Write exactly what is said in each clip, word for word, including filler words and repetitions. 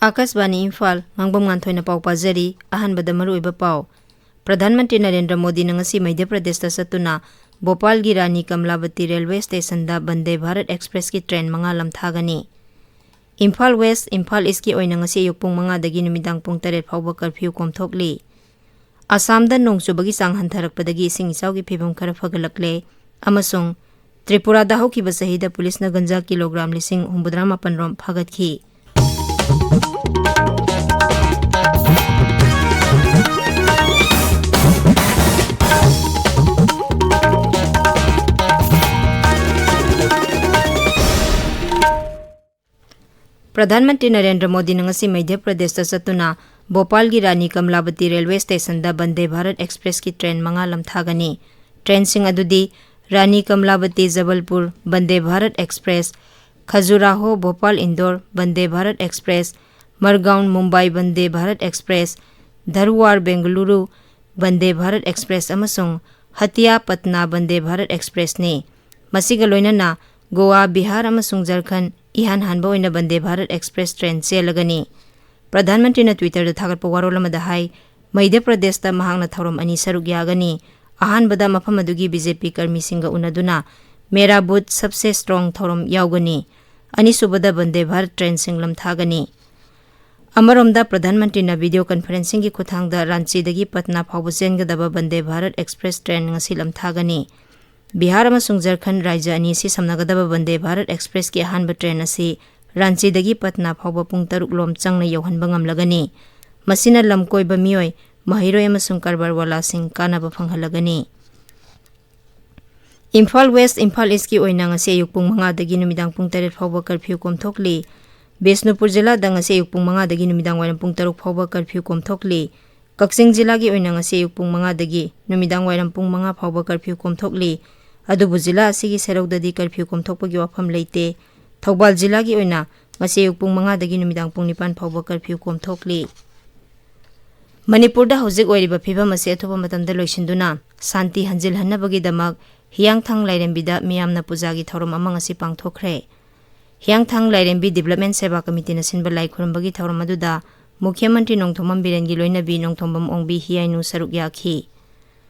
ꯑꯥꯀꯥꯁꯕꯥꯅꯤ ꯏꯝꯐꯥꯜ, ꯉꯥꯡꯕꯝ ꯉꯥꯟꯊꯣꯏꯅ ꯄꯥꯎ ꯄꯥꯖꯔꯤ꯫ ꯑꯍꯥꯟꯕꯗ ꯃꯔꯨꯑꯣꯏꯕ ꯄꯥꯎ꯫ ꯄ꯭ꯔꯙꯥꯟ ꯃꯟꯇ꯭ꯔꯤ ꯅꯔꯦꯟꯗ꯭ꯔ ꯃꯣꯗꯤꯅ ꯉꯁꯤ ꯃꯙ꯭ꯌ ꯄ꯭ꯔꯗꯦꯁꯇ ꯆꯠꯇꯨꯅ ꯚꯣꯄꯥꯜꯒꯤ ꯔꯥꯅꯤ ꯀꯃꯂꯥꯕꯇꯤ ꯔꯦꯜꯋꯦ ꯁ꯭ꯇꯦꯁꯟꯗ ꯕꯟꯗꯦ ꯚꯥꯔꯠ ꯑꯦꯛꯁꯄ꯭ꯔꯦꯁꯀꯤ ꯇ꯭ꯔꯦꯟ ꯃꯉꯥ ꯂꯝꯊꯥꯒꯅꯤ꯫ ꯏꯝꯐꯥꯜ ꯋꯦꯁ, ꯏꯝꯐꯥꯜ ꯏꯁꯀꯤ ꯑꯣꯏꯅ ꯉꯁꯤ ꯑꯌꯨꯛ ꯄꯨꯡ ꯃꯉꯥꯗꯒꯤ ꯅꯨꯃꯤꯗꯥꯡ ꯄꯨꯡ ꯇꯔꯦꯠ ꯐꯥꯎꯕ ꯀꯔꯐ꯭ꯌꯨ ꯀꯣꯝꯊꯣꯛꯂꯤ꯫ ꯑꯁꯥꯝꯗ ꯅꯣꯡ ꯆꯨꯕꯒꯤ ꯆꯥꯡ ꯍꯟꯊꯔꯛꯄꯗꯒꯤ ꯏꯁꯤꯡ ꯏꯆꯥꯎꯒꯤ ꯐꯤꯕꯝ ꯈꯔ ꯐꯒꯠꯂꯛꯂꯦ ꯑꯃꯁꯨꯡ ꯇ꯭ꯔꯤꯄꯨꯔꯥꯗ ꯍꯧꯈꯤꯕ ꯆꯍꯤꯗ ꯄꯨꯂꯤꯁꯅ ꯒꯟꯖꯥ ꯀꯤꯂꯣꯒ꯭ꯔꯥꯝ ꯂꯤꯁꯤꯡ ꯍꯨꯝꯐꯨꯇꯔꯥ ꯃꯥꯄꯟ ꯔꯣꯝ ꯐꯥꯒꯠꯈꯤ꯫ ꯄ꯭ꯔꯙꯥꯟ ꯃꯟꯇ꯭ꯔꯤ ꯅꯔꯦꯟꯗ꯭ꯔ ꯃꯣꯗꯤꯅ ꯉꯁꯤ ꯃꯙ꯭ꯌ ꯄ꯭ꯔꯗꯦꯁꯇ ꯆꯠꯇꯨꯅ ꯚꯣꯄꯥꯜꯒꯤ ꯔꯥꯅꯤ ꯀꯃꯂꯥꯕꯇꯤ ꯔꯦꯜꯋꯦ ꯁ꯭ꯇꯦꯁꯟꯗ ꯕꯟꯗꯦ ꯚꯥꯔꯠ ꯑꯦꯛꯁꯄ꯭ꯔꯦꯁꯀꯤ ꯇ꯭ꯔꯦꯟ ꯃꯉꯥ ꯂꯝꯊꯥꯒꯅꯤ꯫ ꯇ꯭ꯔꯦꯟꯁꯤꯡ ꯑꯗꯨꯗꯤ Rani Kamlapati Jabalpur Vande Bharat express, Khajuraho Bhopal Indore Vande Bharat express, Madgaon Mumbai Vande Bharat express, Dharwad Bengaluru Vande Bharat express ꯑꯃꯁꯨꯡ ꯍꯇꯤꯌꯥ ꯄꯠꯅꯥ ꯕꯟꯗꯦ ꯚꯥꯔꯠ ꯑꯦꯛꯁꯄ꯭ꯔꯦꯁꯅꯤ꯫ ꯃꯁꯤꯒ ꯂꯣꯏꯅꯅ ꯒꯣꯋꯥ, ꯕꯤꯍꯥꯔ ꯑꯃꯁꯨꯡ ꯖꯔꯈꯟ ꯏꯍꯥꯟ ꯍꯥꯟꯕ ꯑꯣꯏꯅ ꯕꯟꯗꯦ ꯚꯥꯔꯠ ꯑꯦꯛꯁꯄ꯭ꯔꯦꯁ ꯇ꯭ꯔꯦꯟ ꯆꯦꯜꯂꯒꯅꯤ꯫ ꯄ꯭ꯔꯙꯥꯟ ꯃꯟꯇ꯭ꯔꯤꯅ Twitter-ꯗ ꯊꯥꯒꯠꯄ ꯋꯥꯔꯣꯜ ꯑꯃꯗ ꯍꯥꯏ, ꯃꯙ꯭ꯌ ꯄ꯭ꯔꯗꯦꯁꯇ ꯃꯍꯥꯛꯅ ꯊꯧꯔꯝ ꯑꯅꯤ ꯁꯔꯨꯛ ꯌꯥꯒꯅꯤ꯫ ꯑꯍꯥꯟꯕꯗ ꯃꯐꯝ ꯑꯗꯨꯒꯤ ꯕꯤ ꯖꯦ ꯄꯤ ꯀꯔꯃꯤꯁꯤꯡꯒ ꯎꯅꯗꯨꯅ ꯃꯦꯔꯥ ꯕꯨꯊ ꯁꯕꯁꯦ ꯁ꯭ꯇ꯭ꯔꯣꯡ ꯊꯧꯔꯝ ꯌꯥꯎꯒꯅꯤ꯫ ꯑꯅꯤꯁꯨꯕꯗ ꯕꯟꯗꯦ ꯚꯥꯔꯠ ꯇ꯭ꯔꯦꯟꯁꯤꯡ ꯂꯝꯊꯥꯒꯅꯤ꯫ ꯑꯃꯔꯣꯝꯗ ꯄ꯭ꯔꯙꯥꯟ ꯃꯟꯇ꯭ꯔꯤꯅ ꯚꯤꯗꯤꯑꯣ ꯀꯟꯐꯔꯦꯟꯁꯤꯡꯒꯤ ꯈꯨꯠꯊꯥꯡꯗ ꯔꯥꯟꯆꯤꯗꯒꯤ ꯄꯠꯅꯥ ꯐꯥꯎꯕ ꯆꯦꯟꯒꯗꯕ ꯕꯟꯗꯦ ꯚꯥꯔꯠ ꯑꯦꯛꯁꯄ꯭ꯔꯦꯁ ꯇ꯭ꯔꯦꯟ ꯉꯁꯤ ꯂꯝꯊꯥꯒꯅꯤ꯫ ꯕꯤꯍꯥꯔ ꯑꯃꯁꯨꯡ ꯖꯔꯈꯟ ꯔꯥꯖ꯭ꯌ ꯑꯅꯤ ꯑꯁꯤ ꯁꯝꯅꯒꯗꯕ ꯕꯟꯗꯦ ꯚꯥꯔꯠ ꯑꯦꯛꯁꯄ꯭ꯔꯦꯁꯀꯤ ꯑꯍꯥꯟꯕ ꯇ꯭ꯔꯦꯟ ꯑꯁꯤ ꯔꯥꯟꯆꯤꯗꯒꯤ ꯄꯠꯅꯥ ꯐꯥꯎꯕ ꯄꯨꯡ ꯇꯔꯨꯛ ꯂꯣꯝ ꯆꯪꯅ ꯌꯧꯍꯟꯕ ꯉꯝꯂꯒꯅꯤ꯫ ꯃꯁꯤꯅ ꯂꯝ ꯀꯣꯏꯕ ꯃꯤꯑꯣꯏ, ꯃꯍꯩꯔꯣꯏ ꯑꯃꯁꯨꯡ ꯀꯔꯕꯥꯔꯋꯥꯂꯥꯁꯤꯡ ꯀꯥꯟꯅꯕ ꯐꯪꯍꯜꯂꯒꯅꯤ꯫ ꯏꯝꯐꯥꯜ ꯋꯦꯁ, ꯏꯝꯐꯥꯜ ꯏꯁꯀꯤ ꯑꯣꯏꯅ ꯉꯁꯤ ꯑꯌꯨꯛ ꯄꯨꯡ ꯃꯉꯥꯗꯒꯤ ꯅꯨꯃꯤꯗꯥꯡ ꯄꯨꯡ ꯇꯔꯦꯠ ꯐꯥꯎꯕ ꯀꯔꯐ꯭ꯌꯨ ꯀꯣꯝꯊꯣꯛꯂꯤ꯫ ꯕꯤꯁꯅꯨꯄꯨꯔ ꯖꯤꯂꯥꯗ ꯉꯁꯤ ꯑꯌꯨꯛ ꯄꯨꯡ ꯃꯉꯥꯗꯒꯤ ꯅꯨꯃꯤꯗꯥꯡ ꯋꯥꯏꯔꯝ ꯄꯨꯡ ꯇꯔꯨꯛ ꯐꯥꯎꯕ ꯀꯔꯐ꯭ꯌꯨ ꯀꯣꯝꯊꯣꯛꯂꯤ꯫ ꯀꯛꯆꯤꯡ ꯖꯤꯂꯥꯒꯤ ꯑꯣꯏꯅ ꯉꯁꯤ ꯑꯌꯨꯛ ꯄꯨꯡ ꯃꯉꯥꯗꯒꯤ ꯅꯨꯃꯤꯗꯥꯡ ꯋꯥꯏꯔꯝ ꯄꯨꯡ ꯃꯉꯥ ꯐꯥꯎꯕ ꯀꯔꯐ꯭ꯌꯨ ꯀꯣꯝꯊꯣꯛꯂꯤ꯫ ꯑꯗꯨꯕꯨ ꯖꯤꯂꯥ ꯑꯁꯤꯒꯤ ꯁꯦꯔꯧꯗꯗꯤ ꯀꯔꯐ꯭ꯌꯨ ꯀꯣꯝꯊꯣꯛꯄꯒꯤ ꯋꯥꯐꯝ ꯂꯩꯇꯦ꯫ ꯊꯧꯕꯥꯜ ꯖꯤꯂꯥꯒꯤ ꯑꯣꯏꯅ ꯉꯁꯤ ꯑꯌꯨꯛ ꯄꯨꯡ ꯃꯉꯥꯗꯒꯤ ꯅꯨꯃꯤꯗꯥꯡ ꯄꯨꯡ ꯅꯤꯄꯥꯟ ꯐꯥꯎꯕ ꯀꯔꯐ꯭ꯌꯨ ꯀꯣꯝꯊꯣꯛꯂꯤ꯫ ꯃꯅꯤꯄꯨꯔꯗ ꯍꯧꯖꯤꯛ ꯑꯣꯏꯔꯤꯕ ꯐꯤꯕꯝ ꯑꯁꯤ ꯑꯊꯨꯕ ꯃꯇꯝꯗ ꯂꯣꯏꯁꯤꯟꯗꯨꯅ ꯁꯥꯟꯇꯤ ꯍꯟꯖꯤꯜꯍꯟꯅꯕꯒꯤꯗꯃꯛ ꯍꯤꯌꯥꯡꯊꯥꯡ ꯂꯥꯏꯔꯦꯝꯕꯤꯗ ꯃꯤꯌꯥꯝꯅ ꯄꯨꯖꯥꯒꯤ ꯊꯧꯔꯝ ꯑꯃ ꯉꯁꯤ ꯄꯥꯡꯊꯣꯛꯈ꯭ꯔꯦ꯫ ꯍꯤꯌꯥꯡꯊꯥꯡ ꯂꯥꯏꯔꯦꯝꯕꯤ ꯗꯤꯕꯦꯂꯞꯃꯦꯟ ꯁꯦꯕꯥ ꯀꯃꯤꯇꯤꯅ ꯁꯤꯟꯕ ꯂꯥꯏ ꯈꯨꯔꯨꯝꯕꯒꯤ ꯊꯧꯔꯝ ꯑꯗꯨꯗ ꯃꯨꯈ꯭ꯌ ꯃꯟꯇ꯭ꯔꯤ ꯅꯣꯡꯊꯣꯝꯕꯝ ꯕꯤꯔꯦꯟꯒꯤ ꯂꯣꯏꯅꯕꯤ ꯅꯣꯡꯊꯣꯝꯕꯝ ꯑꯣꯡꯕꯤ ꯍꯤꯌꯥꯏꯅꯨ ꯁꯔꯨꯛ ꯌꯥꯈꯤ꯫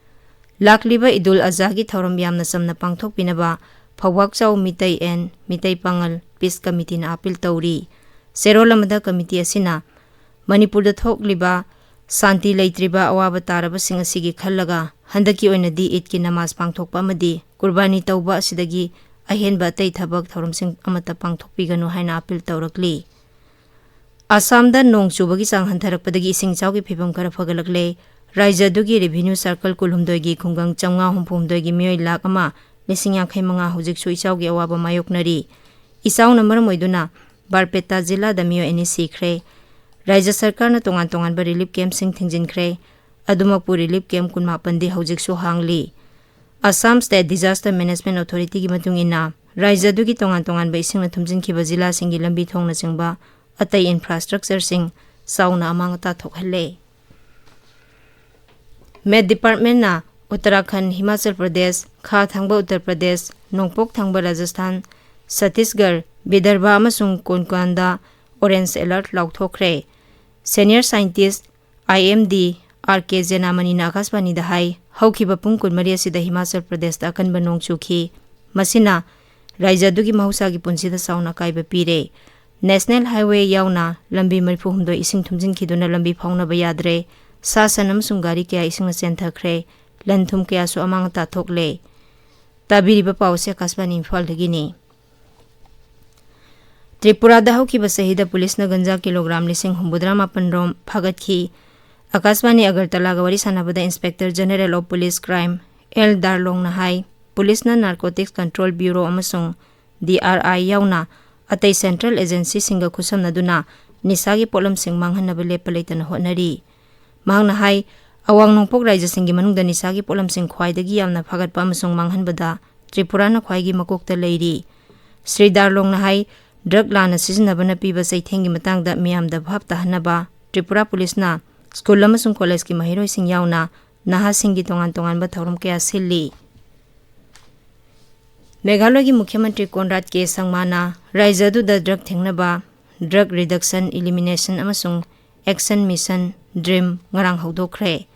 ꯂꯥꯛꯂꯤꯕ ꯏꯗꯨꯜ ꯑꯖꯥꯒꯤ ꯊꯧꯔꯝ ꯌꯥꯝꯅ ꯆꯝꯅ ꯄꯥꯡꯊꯣꯛꯄꯤꯅꯕ ꯐꯧꯕꯥꯛꯆꯥꯎ ꯃꯤꯇꯩ ꯑꯦꯟ ꯃꯤꯇꯩ ꯄꯥꯉꯜ ꯄꯤꯁ ꯀꯃꯤꯇꯤꯅ ꯑꯥꯄꯤꯜ ꯇꯧꯔꯤ꯫ ꯆꯦꯔꯣꯜ ꯑꯃꯗ ꯀꯃꯤꯇꯤ ꯑꯁꯤꯅ ꯃꯅꯤꯄꯨꯔꯗ ꯊꯣꯛꯂꯤꯕ ꯁꯥꯟꯇꯤ ꯂꯩꯇ꯭ꯔꯤꯕ ꯑꯋꯥꯕ ꯇꯥꯔꯕꯁꯤꯡ ꯑꯁꯤꯒꯤ ꯈꯜꯂꯒ ꯍꯟꯗꯛꯀꯤ ꯑꯣꯏꯅꯗꯤ ꯏꯗꯀꯤ ꯅꯃꯥꯖ ꯄꯥꯡꯊꯣꯛꯄ ꯑꯃꯗꯤ ꯀꯨꯔꯕꯥꯅꯤ ꯇꯧꯕ ꯑꯁꯤꯗꯒꯤ ꯑꯍꯦꯟꯕ ꯑꯇꯩ ꯊꯕꯛ ꯊꯧꯔꯝꯁꯤꯡ ꯑꯃꯠꯇ ꯄꯥꯡꯊꯣꯛꯄꯤꯒꯅꯨ ꯍꯥꯏꯅ ꯑꯥꯄꯤꯜ ꯇꯧꯔꯛꯂꯤ꯫ ꯑꯁꯥꯝꯗ ꯅꯣꯡ ꯆꯨꯕꯒꯤ ꯆꯥꯡ ꯍꯟꯊꯔꯛꯄꯗꯒꯤ ꯏꯁꯤꯡ ꯏꯆꯥꯎꯒꯤ ꯐꯤꯕꯝ ꯈꯔ ꯐꯒꯠꯂꯛꯂꯦ꯫ ꯔꯥꯖ꯭ꯌ ꯑꯗꯨꯒꯤ ꯔꯦꯚꯤꯅ꯭ꯌꯨ ꯁꯔꯀꯜ ꯀꯨꯟꯍꯨꯝꯗꯣꯏꯒꯤ ꯈꯨꯡꯒꯪ ꯆꯥꯝꯃꯉꯥ ꯍꯨꯝꯐꯨꯍꯨꯝꯗꯣꯏꯒꯤ ꯃꯤꯑꯣꯏ ꯂꯥꯈ ꯑꯃ ꯂꯤꯁꯤꯡ ꯌꯥꯡꯈꯩ ꯃꯉꯥ ꯍꯧꯖꯤꯛꯁꯨ ꯏꯆꯥꯎꯒꯤ ꯑꯋꯥꯕ ꯃꯥꯌꯣꯛꯅꯔꯤ꯫ ꯏꯆꯥꯎꯅ ꯃꯔꯝ ꯑꯣꯏꯗꯨꯅ ꯕꯥꯔꯄꯦꯇꯥ ꯖꯤꯂꯥꯗ ꯃꯤꯑꯣꯏ ꯑꯅꯤ ꯁꯤꯈ꯭ꯔꯦ꯫ ꯔꯥꯖ꯭ꯌ ꯁꯔꯀꯥꯔꯅ ꯇꯣꯉꯥꯟ ꯇꯣꯉꯥꯟꯕ ꯔꯤꯂꯤꯐ ꯀꯦꯝꯞꯁꯤꯡ ꯊꯤꯡꯖꯤꯟꯈ꯭ꯔꯦ꯫ ꯑꯗꯨꯃꯛꯄꯨ ꯔꯤꯂꯤꯐ ꯀꯦꯝꯞ ꯀꯨꯟꯃꯥꯄꯟꯗꯤ ꯍꯧꯖꯤꯛꯁꯨ ꯍꯥꯡꯂꯤ꯫ ꯑꯁꯥꯝ ꯁ꯭ꯇꯦꯠ ꯗꯤꯖꯥꯁꯇꯔ ꯃꯦꯅꯦꯖꯃꯦꯟꯠ ꯑꯣꯊꯣꯔꯤꯇꯤꯒꯤ ꯃꯇꯨꯡ ꯏꯟꯅ, ꯔꯥꯖ꯭ꯌ ꯑꯗꯨꯒꯤ ꯇꯣꯉꯥꯟ ꯇꯣꯉꯥꯟꯕ ꯏꯁꯤꯡꯅ ꯊꯨꯝꯖꯤꯟꯈꯤꯕ ꯖꯤꯂꯥꯁꯤꯡꯒꯤ ꯂꯝꯕꯤ ꯊꯣꯡꯅꯆꯤꯡꯕ ꯑꯇꯩ ꯏꯟꯐ꯭ꯔꯥꯁ꯭ꯇ꯭ꯔꯛꯆꯔꯁꯤꯡ ꯆꯥꯎꯅ ꯑꯃꯥꯡ ꯑꯇꯥ ꯊꯣꯛꯍꯜꯂꯦ꯫ ꯃꯦꯠ ꯗꯤꯄꯥꯔꯠꯃꯦꯟꯠꯅ ꯎꯠꯇꯔꯥꯈꯟꯗ, ꯍꯤꯃꯥꯆꯜ ꯄ꯭ꯔꯗꯦꯁ, ꯈꯥ ꯊꯪꯕ ꯎꯠꯇꯔ ꯄ꯭ꯔꯗꯦꯁ, ꯅꯣꯡꯄꯣꯛ ꯊꯪꯕ ꯔꯥꯖꯁꯊꯥꯟ, ꯁꯠꯇꯤꯁꯒꯔ, ꯕꯤꯗꯔꯚ ꯑꯃꯁꯨꯡ ꯀꯣꯟꯀꯥꯟꯗ ꯑꯣꯔꯦꯟꯖ ꯑꯦꯂꯔꯠ ꯂꯥꯎꯊꯣꯛꯈ꯭ꯔꯦ꯫ ꯁꯦꯅꯤꯌꯔ ꯁꯥꯏꯟꯇꯤꯁ꯭ꯠ, ꯑꯥꯏ ꯑꯦꯝ ꯗꯤ, ꯑꯥꯔ ꯀꯦ ꯖꯦꯅꯥꯃꯅꯤꯅ ꯑꯥꯀꯥꯁꯕꯥꯅꯤꯗ ꯍꯥꯏ, ꯍꯧꯈꯤꯕ ꯄꯨꯡ ꯀꯨꯟꯃꯔꯤ ꯑꯁꯤꯗ ꯍꯤꯃꯥꯆꯜ ꯄ꯭ꯔꯗꯦꯁꯇ ꯑꯀꯟꯕ ꯅꯣꯡ ꯆꯨꯈꯤ꯫ ꯃꯁꯤꯅ ꯔꯥꯖ꯭ꯌ ꯑꯗꯨꯒꯤ ꯃꯍꯧꯁꯥꯒꯤ ꯄꯨꯟꯁꯤꯗ ꯆꯥꯎꯅ ꯑꯀꯥꯏꯕ ꯄꯤꯔꯦ꯫ ꯅꯦꯁꯅꯦꯜ ꯍꯥꯏꯋꯦ ꯌꯥꯎꯅ ꯂꯝꯕꯤ ꯃꯔꯤꯐꯨ ꯍꯨꯝꯗꯣꯏ ꯏꯁꯤꯡ ꯊꯨꯝꯖꯤꯟꯈꯤꯗꯨꯅ ꯂꯝꯕꯤ ꯐꯥꯎꯅꯕ ꯌꯥꯗ꯭ꯔꯦ꯫ ꯁꯥ ꯁꯟ ꯑꯃꯁꯨꯡ ꯒꯥꯔꯤ ꯀꯌꯥ ꯏꯁꯤꯡꯅ ꯆꯦꯟꯊꯈ꯭ꯔꯦ꯫ ꯂꯟ ꯊꯨꯝ ꯀꯌꯥꯁꯨ ꯑꯃꯥꯡ ꯑꯇꯥ ꯊꯣꯛꯂꯦ꯫ ꯇꯥꯕꯤꯔꯤꯕ ꯄꯥꯎ ꯑꯁꯤ ꯑꯥꯀꯥꯁꯕꯥꯅꯤ ꯏꯝꯐꯥꯜꯗꯒꯤꯅꯤ꯫ ꯇ꯭ꯔꯤꯄꯨꯔꯥꯗ ꯍꯧꯈꯤꯕ ꯆꯍꯤꯗ ꯄꯨꯂꯤꯁꯅ ꯒꯟꯖꯥ ꯀꯤꯂꯣꯒ꯭ꯔꯥꯝ ꯂꯤꯁꯤꯡ ꯍꯨꯝꯐꯨꯇꯔꯥ ꯃꯥꯄꯟ ꯔꯣꯝ ꯐꯥꯒꯠꯈꯤ꯫ ꯑꯥꯀꯥꯁꯕꯥꯅꯤ ꯑꯒꯔꯇꯂꯥꯒ ꯋꯥꯔꯤ ꯁꯥꯟꯅꯕꯗ Inspector General of Police Crime L ꯗꯥꯔꯂꯣꯡꯅ ꯍꯥꯏ, ꯄꯨꯂꯤꯁꯅ Narcotics Control Bureau ꯑꯃꯁꯨꯡ ꯗꯤ ꯑꯥꯔ ꯑꯥꯏ ꯌꯥꯎꯅ ꯑꯇꯩ ꯁꯦꯟꯇ꯭ꯔꯦꯜ ꯑꯦꯖꯦꯟꯁꯤꯁꯤꯡꯒ ꯈꯨꯠꯁꯝꯅꯗꯨꯅ ꯅꯤꯁꯥꯒꯤ ꯄꯣꯠꯂꯝꯁꯤꯡ ꯃꯥꯡꯍꯟꯅꯕ ꯂꯦꯞꯄ ꯂꯩꯇꯅ ꯍꯣꯠꯅꯔꯤ꯫ ꯃꯍꯥꯛꯅ ꯍꯥꯏ, ꯑꯋꯥꯡ ꯅꯣꯡꯄꯣꯛ ꯔꯥꯖ꯭ꯌꯁꯤꯡꯒꯤ ꯃꯅꯨꯡꯗ ꯅꯤꯁꯥꯒꯤ ꯄꯣꯠꯂꯝꯁꯤꯡ ꯈ꯭ꯋꯥꯏꯗꯒꯤ ꯌꯥꯝꯅ ꯐꯥꯒꯠꯄ ꯑꯃꯁꯨꯡ ꯃꯥꯡꯍꯟꯕꯗ ꯇ꯭ꯔꯤꯄꯨꯔꯥꯅ ꯈ꯭ꯋꯥꯏꯒꯤ ꯃꯀꯣꯛꯇ ꯂꯩꯔꯤ꯫ ꯁ꯭ꯔꯤ ꯗꯥꯔꯂꯣꯡꯅ ꯍꯥꯏ, ꯗ꯭ꯔꯒ ꯂꯥꯟꯅ ꯁꯤꯖꯤꯟꯅꯕꯅ ꯄꯤꯕ ꯆꯩꯊꯦꯡꯒꯤ ꯃꯇꯥꯡꯗ ꯃꯤꯌꯥꯝꯗ ꯚꯥꯞ ꯇꯥꯍꯟꯅꯕ ꯇ꯭ꯔꯤꯄꯨꯔꯥ ꯄꯨꯂꯤꯁꯅ ꯁ꯭ꯀꯨꯜ ꯑꯃꯁꯨꯡ ꯀꯣꯂꯦꯖꯀꯤ ꯃꯍꯩꯔꯣꯏꯁꯤꯡ ꯌꯥꯎꯅ ꯅꯍꯥꯁꯤꯡꯒꯤ ꯇꯣꯉꯥꯟ ꯇꯣꯉꯥꯟꯕ ꯊꯧꯔꯝ ꯀꯌꯥ ꯁꯤꯜꯂꯤ꯫ ꯃꯦꯘꯥꯂꯌꯒꯤ ꯃꯨꯈ꯭ꯌ ꯃꯟꯇ꯭ꯔꯤ ꯀꯣꯟꯔꯥꯗ ꯀꯦ ꯁꯪꯃꯥꯅ ꯔꯥꯖ꯭ꯌ ꯑꯗꯨꯗ ꯗ꯭ꯔꯒ ꯊꯤꯡꯅꯕ Drug Reduction, Elimination ꯑꯃꯁꯨꯡ Action Mission, ꯗ꯭ꯔꯤꯝ ꯉꯔꯥꯡ ꯍꯧꯗꯣꯛꯈ꯭ꯔꯦ꯫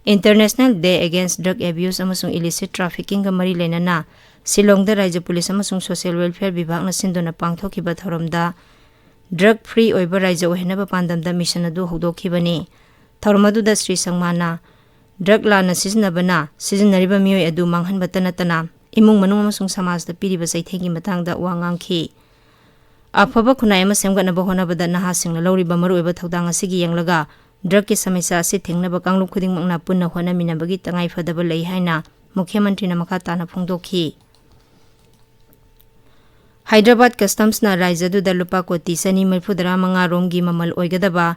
International Day Against Drug Abuse ꯑꯃꯁꯨꯡ Illicit Traffickingꯒ ꯃꯔꯤ ꯂꯩꯅꯅ ꯁꯤꯂꯣꯡꯗ ꯔꯥꯖ꯭ꯌ ꯄꯨꯂꯤꯁ ꯑꯃꯁꯨꯡ ꯁꯣꯁꯤꯌꯦꯜ ꯋꯦꯜꯐꯤꯌꯔ ꯕꯤꯚꯥꯒꯅ ꯁꯤꯟꯗꯨꯅ ꯄꯥꯡꯊꯣꯛꯈꯤꯕ ꯊꯧꯔꯝꯗ ꯗ꯭ꯔꯒ ꯐ꯭ꯔꯤ ꯑꯣꯏꯕ ꯔꯥꯖ꯭ꯌ ꯑꯣꯏꯍꯟꯅꯕ ꯄꯥꯟꯗꯝꯗ ꯃꯤꯁꯟ ꯑꯗꯨ ꯍꯧꯗꯣꯛꯈꯤꯕꯅꯤ꯫ ꯊꯧꯔꯝ ꯑꯗꯨꯗ ꯁ꯭ꯔꯤ ꯁꯪꯃꯥꯅ ꯗ꯭ꯔꯒ ꯂꯥꯟꯅ ꯁꯤꯖꯤꯟꯅꯕꯅ ꯁꯤꯖꯤꯟꯅꯔꯤꯕ ꯃꯤꯑꯣꯏ ꯑꯗꯨ ꯃꯥꯡꯍꯟꯕꯇ ꯅꯠꯇꯅ ꯏꯃꯨꯡ ꯃꯅꯨꯡ ꯑꯃꯁꯨꯡ ꯁꯃꯥꯖꯇ ꯄꯤꯔꯤꯕ ꯆꯩꯊꯦꯡꯒꯤ ꯃꯇꯥꯡꯗ ꯋꯥ ꯉꯥꯡꯈꯤ꯫ ꯑꯐꯕ ꯈꯨꯟꯅꯥꯏ ꯑꯃ ꯁꯦꯝꯒꯠꯅꯕ ꯍꯣꯠꯅꯕꯗ ꯅꯍꯥꯁꯤꯡꯅ ꯂꯧꯔꯤꯕ ꯃꯔꯨꯑꯣꯏꯕ ꯊꯧꯗꯥꯡ ꯑꯁꯤꯒꯤ ꯌꯦꯡꯂꯒ ꯗ꯭ꯔꯒꯀꯤ ꯁꯃꯁ꯭ꯌꯥ ꯑꯁꯤ ꯊꯤꯡꯅꯕ ꯀꯥꯡꯂꯨꯞ ꯈꯨꯗꯤꯡꯃꯛꯅ ꯄꯨꯟꯅ ꯍꯣꯠꯅꯃꯤꯟꯅꯕꯒꯤ ꯇꯉꯥꯏꯐꯗꯕ ꯂꯩ ꯍꯥꯏꯅ ꯃꯨꯈ꯭ꯌ ꯃꯟꯇ꯭ꯔꯤꯅ ꯃꯈꯥ ꯇꯥꯅ ꯐꯣꯡꯗꯣꯛꯈꯤ꯫ ꯍꯥꯏꯗ꯭ꯔꯕꯥꯗ ꯀꯁꯇꯝꯁꯅ ꯔꯥꯖ꯭ꯌ ꯑꯗꯨꯗ ꯂꯨꯄꯥ ꯀꯣꯇꯤ ꯆꯅꯤ ꯃꯔꯤꯐꯨꯇꯔꯥ ꯃꯉꯥ ꯔꯣꯝꯒꯤ ꯃꯃꯜ ꯑꯣꯏꯒꯗꯕ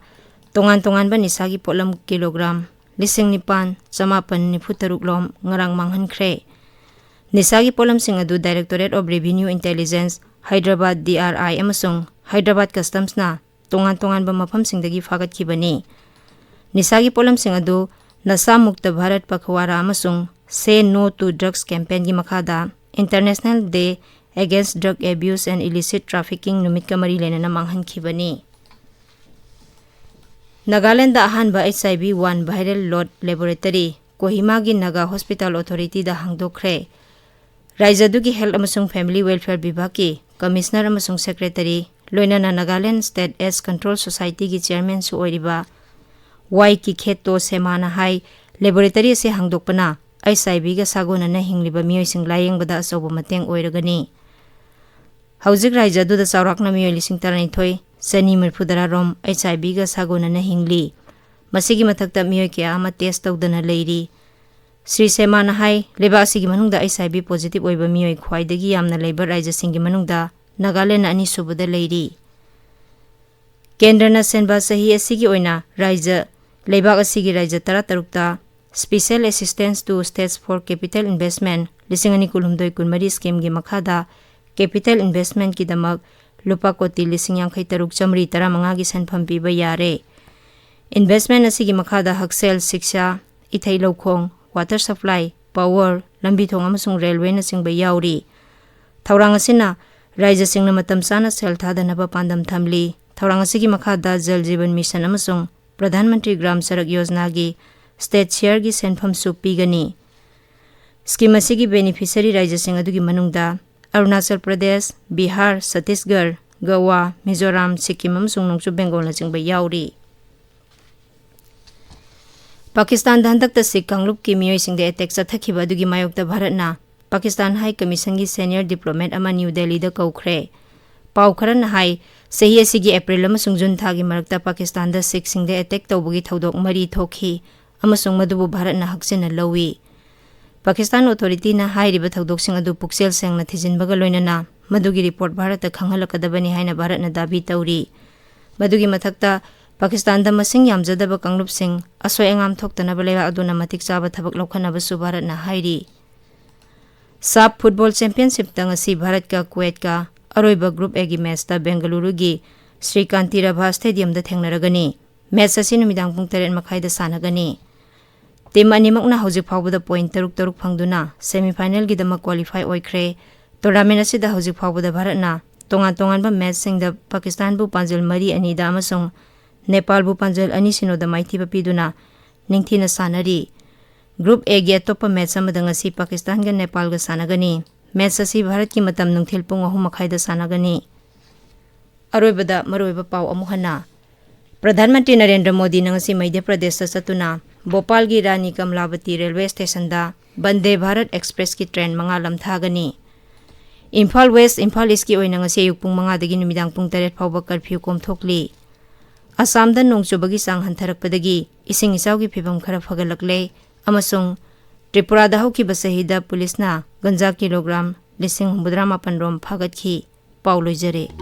ꯇꯣꯉꯥꯟ ꯇꯣꯉꯥꯟꯕ ꯅꯤꯁꯥꯒꯤ ꯄꯣꯠꯂꯝ ꯀꯤꯂꯣꯒ꯭ꯔꯥꯝ ꯂꯤꯁꯤꯡ ꯅꯤꯄꯥꯟ ꯆꯃꯥꯄꯟ ꯅꯤꯐꯨ ꯇꯔꯨꯛ ꯂꯣꯝ ꯉꯔꯥꯡ ꯃꯥꯡꯍꯟꯈ꯭ꯔꯦ꯫ ꯅꯤꯁꯥꯒꯤ ꯄꯣꯠꯂꯝꯁꯤꯡ ꯑꯗꯨ Directorate of Revenue Intelligence, Hyderabad, D R I, ꯑꯃꯁꯨꯡ ꯍꯥꯏꯗ꯭ꯔꯕꯥꯗ ꯀꯁꯇꯝꯁꯅ ꯇꯣꯉꯥꯟ ꯇꯣꯉꯥꯟꯕ ꯃꯐꯝꯁꯤꯡꯗꯒꯤ ꯐꯥꯒꯠꯈꯤꯕꯅꯤ꯫ ꯅꯤꯁꯥꯒꯤ ꯄꯣꯠꯂꯝꯁꯤꯡ ꯑꯗꯨ ꯅꯁꯥ ꯃꯨꯛꯇ ꯚꯥꯔꯠ ꯄꯈꯋꯥꯔꯥ ꯑꯃꯁꯨꯡ Say No to Drugs campaignꯒꯤ ꯃꯈꯥꯗ International Day Against Drug Abuse and Illicit Trafficking ꯅꯨꯃꯤꯠꯀ ꯃꯔꯤ ꯂꯩꯅꯅ ꯃꯥꯡꯍꯟꯈꯤꯕꯅꯤ꯫ ꯅꯥꯒꯥꯂꯦꯟꯗ ꯑꯍꯥꯟꯕ H I V one viral load laboratory ꯀꯣꯍꯤꯃꯥꯒꯤ ꯅꯥꯒꯥ ꯍꯣꯁꯄꯤꯇꯥꯜ ꯑꯣꯊꯣꯔꯤꯇꯤꯗ ꯍꯥꯡꯗꯣꯛꯈ꯭ꯔꯦ꯫ ꯔꯥꯖ꯭ꯌ ꯑꯗꯨꯒꯤ ꯍꯦꯜꯊ ꯑꯃꯁꯨꯡ ꯐꯦꯃꯤꯂꯤ ꯋꯦꯜꯐꯤꯌꯔ ꯕꯤꯚꯥꯒꯀꯤ ꯀꯃꯤꯁꯅꯔ ꯑꯃꯁꯨꯡ ꯁꯦꯀ꯭ꯔꯦꯇꯔꯤ, ꯂꯣꯏꯅꯅ ꯅꯥꯒꯥꯂꯦꯟ ꯁ꯭ꯇꯦꯠ ꯑꯦꯗꯁ ꯀꯟꯇ꯭ꯔꯣꯜ ꯁꯣꯁꯥꯏꯇꯤꯒꯤ ꯆꯤꯌꯔꯃꯦꯟꯁꯨ ꯑꯣꯏꯔꯤꯕ ꯋꯥꯏ ꯀꯤꯈꯦꯠꯇꯣ ꯁꯦꯃꯥꯅ ꯍꯥꯏ, ꯂꯦꯕꯣꯔꯦꯇꯔꯤ ꯑꯁꯤ ꯍꯥꯡꯗꯣꯛꯄꯅ H I Vꯒ ꯁꯥꯒꯣꯟꯅꯅ ꯍꯤꯡꯂꯤꯕ ꯃꯤꯑꯣꯏꯁꯤꯡ ꯂꯥꯌꯦꯡꯕꯗ ꯑꯆꯧꯕ ꯃꯇꯦꯡ ꯑꯣꯏꯔꯒꯅꯤ꯫ ꯍꯧꯖꯤꯛ ꯔꯥꯖ꯭ꯌ ꯑꯗꯨꯗ ꯆꯥꯎꯔꯥꯛꯅ ꯃꯤꯑꯣꯏ ꯂꯤꯁꯤꯡ ꯇꯔꯥꯅꯤꯊꯣꯏ ꯆꯅꯤ ꯃꯔꯤꯐꯨꯇꯔꯥ ꯔꯣꯝ H I Vꯒ ꯁꯥꯒꯣꯟꯅꯅ ꯍꯤꯡꯂꯤ꯫ ꯃꯁꯤꯒꯤ ꯃꯊꯛꯇ ꯃꯤꯑꯣꯏ ꯀꯌꯥ ꯑꯃ ꯇꯦꯁ ꯇꯧꯗꯅ ꯂꯩꯔꯤ꯫ ꯁ꯭ꯔꯤ ꯁꯦꯃꯥꯅ ꯍꯥꯏ, ꯂꯩꯕꯥꯛ ꯑꯁꯤꯒꯤ ꯃꯅꯨꯡꯗ H I V positive ꯑꯣꯏꯕ ꯃꯤꯑꯣꯏ ꯈ꯭ꯋꯥꯏꯗꯒꯤ ꯌꯥꯝꯅ ꯂꯩꯕ ꯔꯥꯖ꯭ꯌꯁꯤꯡꯒꯤ ꯃꯅꯨꯡꯗ ꯅꯥꯒꯥꯂꯦꯟꯗꯅ ꯑꯅꯤꯁꯨꯕꯗ ꯂꯩꯔꯤ꯫ ꯀꯦꯟꯗ꯭ꯔꯅ ꯁꯤꯟꯕ ꯆꯍꯤ ꯑꯁꯤꯒꯤ ꯑꯣꯏꯅ ꯔꯥꯖ꯭ꯌ, ꯂꯩꯕꯥꯛ ꯑꯁꯤꯒꯤ ꯔꯥꯖ꯭ꯌ ꯇꯔꯥꯇꯔꯨꯛꯇ Special Assistance to States for Capital Investment ꯂꯤꯁꯤꯡ ꯑꯅꯤ ꯀꯨꯟꯍꯨꯝꯗꯣꯏ ꯀꯨꯟꯃꯔꯤ ꯁ꯭ꯀꯤꯝꯒꯤ ꯃꯈꯥꯗ capital investmentꯀꯤꯗꯃꯛ ꯂꯨꯄꯥ ꯀꯣꯇꯤ ꯂꯤꯁꯤꯡ ꯌꯥꯡꯈꯩ ꯇꯔꯨꯛ ꯆꯥꯃꯔꯤ ꯇꯔꯥꯃꯉꯥꯒꯤ ꯁꯦꯟꯐꯝ ꯄꯤꯕ ꯌꯥꯔꯦ꯫ Investment ꯑꯁꯤꯒꯤ ꯃꯈꯥꯗ ꯍꯛꯁꯦꯜ, ꯁꯤꯛꯁꯥ, ꯏꯊꯩ ꯂꯧꯈꯣꯡ, water supply, power, ꯂꯝꯕꯤ ꯊꯣꯡ ꯑꯃꯁꯨꯡ ꯔꯦꯜꯋꯦꯅꯆꯤꯡꯕ ꯌꯥꯎꯔꯤ꯫ ꯊꯧꯔꯥꯡ ꯑꯁꯤꯅ ꯔꯥꯏꯖꯁꯤꯡꯅ ꯃꯇꯝ ꯆꯥꯅ ꯁꯦꯜ ꯊꯥꯗꯅꯕ ꯄꯥꯟꯗꯝ ꯊꯝꯂꯤ꯫ ꯊꯧꯔꯥꯡ ꯑꯁꯤꯒꯤ ꯃꯈꯥꯗ ꯖꯜ ꯖꯤꯕꯟ ꯃꯤꯁꯟ ꯑꯃꯁꯨꯡ ꯄ꯭ꯔꯙꯥꯟ ꯃꯟꯇ꯭ꯔꯤ ꯒ꯭ꯔꯥꯝ ꯁꯔꯛ ꯌꯣꯖꯅꯥꯒꯤ ꯁ꯭ꯇꯦꯠ ꯁꯤꯌꯔꯒꯤ ꯁꯦꯟꯐꯝꯁꯨ ꯄꯤꯒꯅꯤ꯫ ꯁ꯭ꯀꯤꯝ ꯑꯁꯤꯒꯤ ꯕꯦꯅꯤꯐꯤꯁꯔꯤ ꯔꯥꯏꯖꯁꯤꯡ ꯑꯗꯨꯒꯤ ꯃꯅꯨꯡꯗ ꯑꯔꯨꯅꯥꯆꯜ ꯄ꯭ꯔꯗꯦꯁ, ꯕꯤꯍꯥꯔ, ꯆꯇꯤꯁꯒꯔ, ꯒꯋꯥ, ꯃꯤꯖꯣꯔꯥꯝ, ꯁꯤꯛꯀꯤꯝ ꯑꯃꯁꯨꯡ ꯅꯣꯡꯆꯨꯞ ꯕꯦꯡꯒꯣꯜꯅꯆꯤꯡꯕ ꯌꯥꯎꯔꯤ꯫ ꯄꯥꯀꯤꯁꯇꯥꯟꯗ ꯍꯟꯗꯛꯇ ꯁꯤꯈ ꯀꯥꯡꯂꯨꯞꯀꯤ ꯃꯤꯑꯣꯏꯁꯤꯡꯗ ꯑꯦꯇꯦꯛ ꯆꯠꯊꯈꯤꯕ ꯑꯗꯨꯒꯤ ꯃꯥꯌꯣꯛꯇ ꯚꯥꯔꯠꯅ ꯄꯥꯀꯤꯁꯇꯥꯟ ꯍꯥꯏ ꯀꯃꯤꯁꯟꯒꯤ ꯁꯦꯅꯤꯌꯔ ꯗꯤꯄ꯭ꯂꯣꯃꯦꯠ ꯑꯃ ꯅ꯭ꯌꯨ ꯗꯦꯜꯂꯤꯗ ꯀꯧꯈ꯭ꯔꯦ꯫ ꯄꯥꯎ ꯈꯔꯅ ꯍꯥꯏ, ꯆꯍꯤ ꯑꯁꯤꯒꯤ ꯑꯦꯄ꯭ꯔꯤꯜ ꯑꯃꯁꯨꯡ ꯖꯨꯟ ꯊꯥꯒꯤ ꯃꯔꯛꯇ ꯄꯥꯀꯤꯁꯇꯥꯟꯗ ꯁꯤꯈꯁꯤꯡꯗ ꯑꯦꯇꯦꯛ ꯇꯧꯕꯒꯤ ꯊꯧꯗꯣꯛ ꯃꯔꯤ ꯊꯣꯛꯈꯤ ꯑꯃꯁꯨꯡ ꯃꯗꯨꯕꯨ ꯚꯥꯔꯠꯅ ꯍꯛꯆꯤꯟꯅ ꯂꯧꯏ꯫ ꯄꯥꯀꯤꯁꯇꯥꯟ ꯑꯣꯊꯣꯔꯤꯇꯤꯅ ꯍꯥꯏꯔꯤꯕ ꯊꯧꯗꯣꯛꯁꯤꯡ ꯑꯗꯨ ꯄꯨꯛꯆꯦꯜ ꯁꯦꯡꯅ ꯊꯤꯖꯤꯟꯕꯒ ꯂꯣꯏꯅꯅ ꯃꯗꯨꯒꯤ ꯔꯤꯄꯣꯔꯠ ꯚꯥꯔꯠꯇ ꯈꯪꯍꯜꯂꯛꯀꯗꯕꯅꯤ ꯍꯥꯏꯅ ꯚꯥꯔꯠꯅ ꯗꯥꯕꯤ ꯇꯧꯔꯤ꯫ ꯃꯗꯨꯒꯤ ꯃꯊꯛꯇ, ꯄꯥꯀꯤꯁꯇꯥꯟꯗ ꯃꯁꯤꯡ ꯌꯥꯝꯖꯗꯕ ꯀꯥꯡꯂꯨꯞꯁꯤꯡ ꯑꯁꯣꯏ ꯑꯉꯥꯝ ꯊꯣꯛꯇꯅꯕ ꯂꯩꯕꯥꯛ ꯑꯗꯨꯅ ꯃꯇꯤꯛ ꯆꯥꯕ ꯊꯕꯛ ꯂꯧꯈꯠꯅꯕꯁꯨ ꯚꯥꯔꯠꯅ ꯍꯥꯏꯔꯤ꯫ ꯁꯥꯐ ꯐꯨꯠꯕꯣꯜ ꯆꯦꯝꯄꯤꯌꯟꯁꯤꯞꯇ ꯉꯁꯤ ꯚꯥꯔꯠꯀ ꯀꯨꯋꯦꯠꯀ ꯑꯔꯣꯏꯕ ꯒ꯭ꯔꯨꯞ ꯑꯦꯒꯤ ꯃꯦꯆꯇ ꯕꯦꯡꯒꯂꯨꯔꯨꯒꯤ ꯁ꯭ꯔꯤ ꯀꯥꯟꯇꯤꯔꯚꯥ ꯁ꯭ꯇꯦꯗꯤꯌꯝꯗ ꯊꯦꯡꯅꯔꯒꯅꯤ꯫ ꯃꯦꯆ ꯑꯁꯤ ꯅꯨꯃꯤꯗꯥꯡ ꯄꯨꯡ ꯇꯔꯦꯠ ꯃꯈꯥꯏꯗ ꯁꯥꯟꯅꯒꯅꯤ꯫ ꯇꯤꯝ ꯑꯅꯤꯃꯛꯅ ꯍꯧꯖꯤꯛ ꯐꯥꯎꯕꯗ ꯄꯣꯏꯟꯠ ꯇꯔꯨꯛ ꯇꯔꯨꯛ ꯐꯪꯗꯨꯅ ꯁꯦꯃꯤꯐꯥꯏꯅꯦꯜꯒꯤꯗꯃꯛ ꯀ꯭ꯋꯥꯂꯤꯐꯥꯏ ꯑꯣꯏꯈ꯭ꯔꯦ꯫ ꯇꯣꯔꯅꯥꯃꯦꯟꯠ ꯑꯁꯤꯗ ꯍꯧꯖꯤꯛ ꯐꯥꯎꯕꯗ ꯚꯥꯔꯠꯅ ꯇꯣꯉꯥꯟ ꯇꯣꯉꯥꯟꯕ ꯃꯦꯆꯁꯤꯡꯗ ꯄꯥꯀꯤꯁꯇꯥꯟꯕꯨ ꯄꯥꯟꯖꯤꯜ ꯃꯔꯤ ꯑꯅꯤꯗ ꯑꯃꯁꯨꯡ ꯅꯦꯄꯥꯜꯕꯨ ꯄꯥꯟꯖꯤꯜ ꯑꯅꯤ ꯁꯤꯅꯣꯗ ꯃꯥꯏꯊꯤꯕ ꯄꯤꯗꯨꯅ ꯅꯤꯡꯊꯤꯅ ꯁꯥꯟꯅꯔꯤ꯫ ꯒ꯭ꯔꯨꯞ ꯑꯦꯒꯤ ꯑꯇꯣꯞꯄ ꯃꯦꯆ ꯑꯃꯗ ꯉꯁꯤ ꯄꯥꯀꯤꯁꯇꯥꯟꯒ ꯅꯦꯄꯥꯜꯒ ꯁꯥꯟꯅꯒꯅꯤ꯫ ꯃꯦꯆ ꯑꯁꯤ ꯚꯥꯔꯠꯀꯤ ꯃꯇꯝ ꯅꯨꯡꯊꯤꯜ ꯄꯨꯡ ꯑꯍꯨꯝ ꯃꯈꯥꯏꯗ ꯁꯥꯟꯅꯒꯅꯤ꯫ ꯑꯔꯣꯏꯕꯗ ꯃꯔꯨꯑꯣꯏꯕ ꯄꯥꯎ ꯑꯃꯨꯛ ꯍꯟꯅ꯫ ꯄ꯭ꯔꯙꯥꯟ ꯃꯟꯇ꯭ꯔꯤ ꯅꯔꯦꯟꯗ꯭ꯔ ꯃꯣꯗꯤꯅ ꯉꯁꯤ ꯃꯙ꯭ꯌ ꯄ꯭ꯔꯗꯦꯁꯇ ꯆꯠꯇꯨꯅ ꯚꯣꯄꯥꯜꯒꯤ ꯔꯥꯅꯤ ꯀꯃꯂꯥꯕꯇꯤ ꯔꯦꯜꯋꯦ ꯁ꯭ꯇꯦꯁꯟꯗ ꯕꯟꯗꯦ ꯚꯥꯔꯠ ꯑꯦꯛꯁꯄ꯭ꯔꯦꯁꯀꯤ ꯇ꯭ꯔꯦꯟ ꯃꯉꯥ ꯂꯝꯊꯥꯒꯅꯤ꯫ ꯏꯝꯐꯥꯜ ꯋꯦꯁ, ꯏꯝꯐꯥꯜ ꯏꯁꯀꯤ ꯑꯣꯏꯅ ꯉꯁꯤ ꯑꯌꯨꯛ ꯄꯨꯡ ꯃꯉꯥꯗꯒꯤ ꯅꯨꯃꯤꯗꯥꯡ ꯄꯨꯡ ꯇꯔꯦꯠ ꯐꯥꯎꯕ ꯀꯔꯐ꯭ꯌꯨ ꯀꯣꯝꯊꯣꯛꯂꯤ꯫ ꯑꯁꯥꯝꯗ ꯅꯣꯡ ꯆꯨꯕꯒꯤ ꯆꯥꯡ ꯍꯟꯊꯔꯛꯄꯗꯒꯤ ꯏꯁꯤꯡ ꯏꯆꯥꯎꯒꯤ ꯐꯤꯕꯝ ꯈꯔ ꯐꯒꯠꯂꯛꯂꯦ ꯑꯃꯁꯨꯡ ꯇ꯭ꯔꯤꯄꯨꯔꯥꯗ ꯍꯧꯈꯤꯕ ꯆꯍꯤꯗ ꯄꯨꯂꯤꯁꯅ ꯒꯟꯖꯥ ꯀꯤꯂꯣꯒ꯭ꯔꯥꯝ ꯂꯤꯁꯤꯡ ꯍꯨꯝꯐꯨꯇꯔꯥ ꯃꯥꯄꯟ ꯔꯣꯝ ꯐꯥꯒꯠꯈꯤ꯫ ꯄꯥꯎ ꯂꯣꯏꯖꯔꯦ꯫